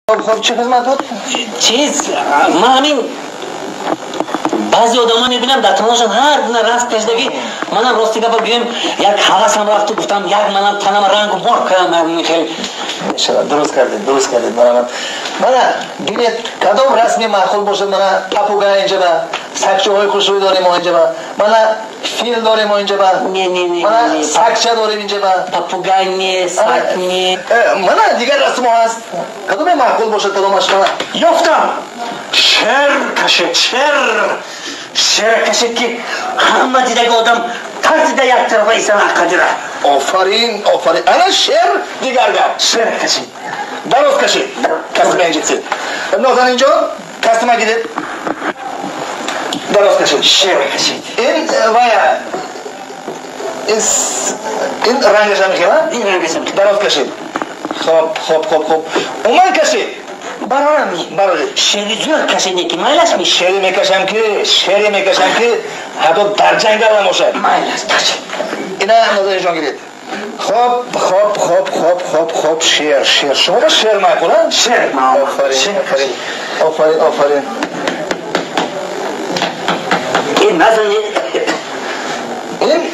Хоб, чӣ хизмат буд? Чиз, ман ҳамин баъзе одамо мебинам, дар танашон ҳар гуна расм кашидагӣ. Манам, рости гапа гӯем, як ҳавасам рафту гуфтам, як манам танама рангу мор кардам, хел. Мешавад, дуруст кардед, дуруст кардед, марҳамат. Мана бинед, кадом расми маъқул бошад. Мана папуга инҷаба, сагчаҳои хушрӯй дорем мо инҷаба, мана фил дорем мо инҷаба. Не, не, не. Мана сагча дорем инҷаба. Попугай не, саг не. Мана дигар расмҳо ҳаст, кадоме маъқул бошад, кадомаш, мана. Ёфтам! Шер кашед, шер, шер кашед, ки ҳама дидаги одам тарзида як тарафа исан ақадира. Офарин, офарин, ана шер, дигар гап. Шер кашед. Дароз кашед, касима инҷа, Нозанинҷон, касима гиред, дароз кашед. Шер кашед. Ин вая, ин рангашам хела. Ин рангашам. Дароз кашед. Хоб, хоб, хоб, хоб, уман кашед. Барорам. Бароред. Шери зӯр кашед, ки майлаш ми? Шере мекашам, ки шере мекашам, ки ҳатто дар ҷангал намошад. Майлаш, кашед. Ина, Нозанинҷон, гиред. Хоб, хоб, хоб, хоб, хоб, хоб, шер, шер, шумо ба шер маъқул? Шер. Офарин, офарин, офарин, офарин. Ин назани. Ин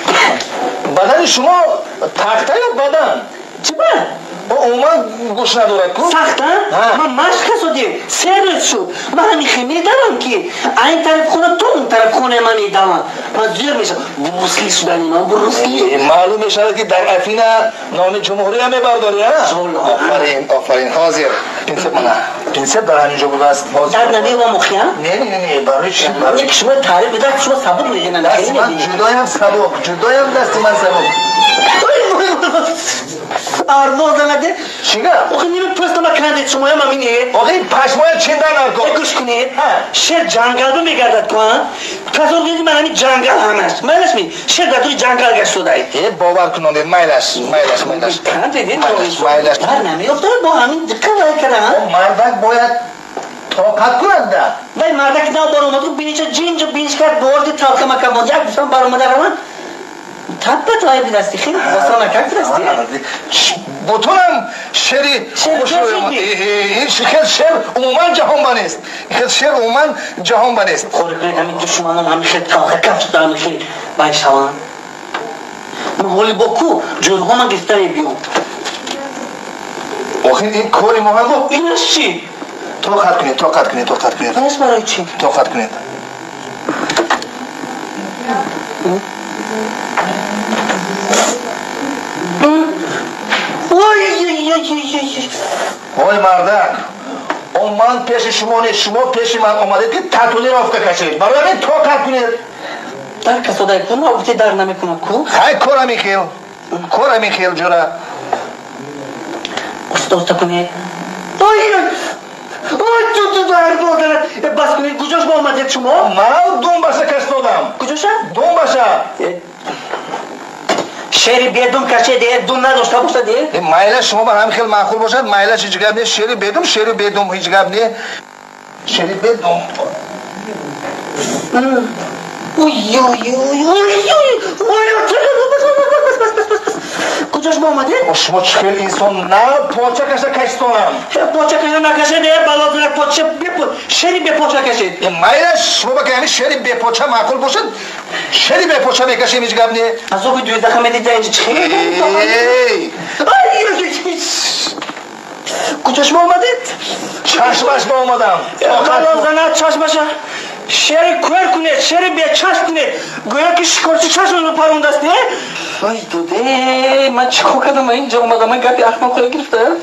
бадани шумо тахта ё бадан? Чӣ ба? Умуман гӯш надорад ку. Сахта? Ман машқ касодем, се рӯз шуд. Ман ҳамин хел медавам, ки айн тараф хона то он тараф хонаи ман медавам. Ман зӯр мешавам, Брюс Ли шудани ман, Брюс Ли. Маълум мешавад, ки дар Афина номи ҷумҳурия мебардорӣ. Офарин, офарин. Ҳозир пинсет, мана пинсет дар ҳамин ҷо будааст. Дар намеёвам охия? Не, не, не, барои чи? Не, шумо таъриф бидад, шумо сабук мегӯянд. Дасти ман ҷудоям сабук, ҷудоям дасти ман сабук. Арво занаде. Чӣ гап? Охи, ними пӯстама кандед шумоям амине. Охи, пашмоя чиндан нарко. Гӯш кунед, шер ҷангалба мегардад ку. Тасаввур кунед, ман ҳамин ҷангал ҳамаш, майлаш ми? Шер дар тури ҷангал гаштодай. Э, бовар кунонед, майлаш, майлаш, майлаш. Майлаш. Дар намеёфтад, бо ҳамин диққат вай кардам. Мардак бояд тоқат кунад да. Вай мардак нав баромад, бинича ҷинҷу бинч кард, борди талқамака монд, як гуфтам баромада раванд. Таппат вай бидасти, хеле осона как бидасти. Бутунам шери ин хел шер умуман ҷаҳонба нест, хел шер умуман ҷаҳонба нест. Хори кунед, ҳамин душманон ҳамин хел талқакам шуда, ҳамин хел вай шаванд. Ман ҳоли бо ку ҷӯрҳо ман гирифта мебиём. Охир ин кори мо ҳам. Инаш чӣ? Тоқат кунед, тоқат кунед, тоқат кунед. Инаш барои чӣ? Тоқат кунед. Ой, мардак, о, ман пеши шумо нест, шумо пеши ман омадед, ки татуировка кашед, барои ҳамин тоқат кунед. Дар касодай ку, нагуфти дар намекунад ку. Хай, кора мехел, кора мехел, ҷура. Уста кунед. Ой, ой, ту дар бодарат, бас кунед. Куҷош ба омадед шумо? Ман думбаша кашдодам. Куҷоша? Думбаша. Шери бедум кашед, дум надошта бошад. Майла, шумо ба ҳамин хел маъқул бошад, майлаш, ҳеҷ гап не. Шери бедум, шери бедум, ҳеҷ гап не, шери бедум. Куҷош ба омадед? Шумо чӣ хел инсон, на поча каша кашстонам. Поча каша накашед, балозунак, поча, шери бепоча кашед. Майла, шумо ба ҳамин шери бепоча маъқул бошад, шери бепоча мекашем, ҳеҷ гап не. Азоби дуюзаха медида инҷа чӣ? Куҷош ба омадед? Чашмаш ба омадам. Балозанак чашмаша. Шери кӯр кунед, шери бечашм кунед, гӯё ки шикорчи чашмро парондааст, не? Ой, дуде, ман чӣ кор кардам, ман инҷа омадам, ман гапи ахмоқоя гирифта.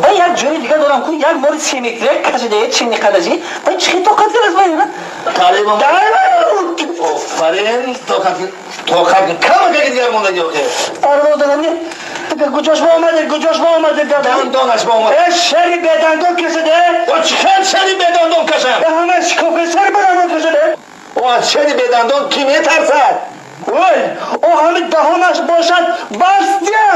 Вай, як ҷои дига дорам ку, як мори семетра кашида, чини қадажи, вай чӣ хел тоқат кардааст вай? Офарин, тоқат, тоқат, камакаки дигар мондаги охир. Арво дорам, куҷош ба омадед, куҷош ба омадед? Дандонаш ба омад. Э, шери бедандон кашиде. О, чӣ хел шери бедандон кашам? Ҳама шикофа шери бедандон кашиде. О, аз шери бедандон кӣ метарсад? Ой, о, ҳамин даҳонаш бошад, бастия.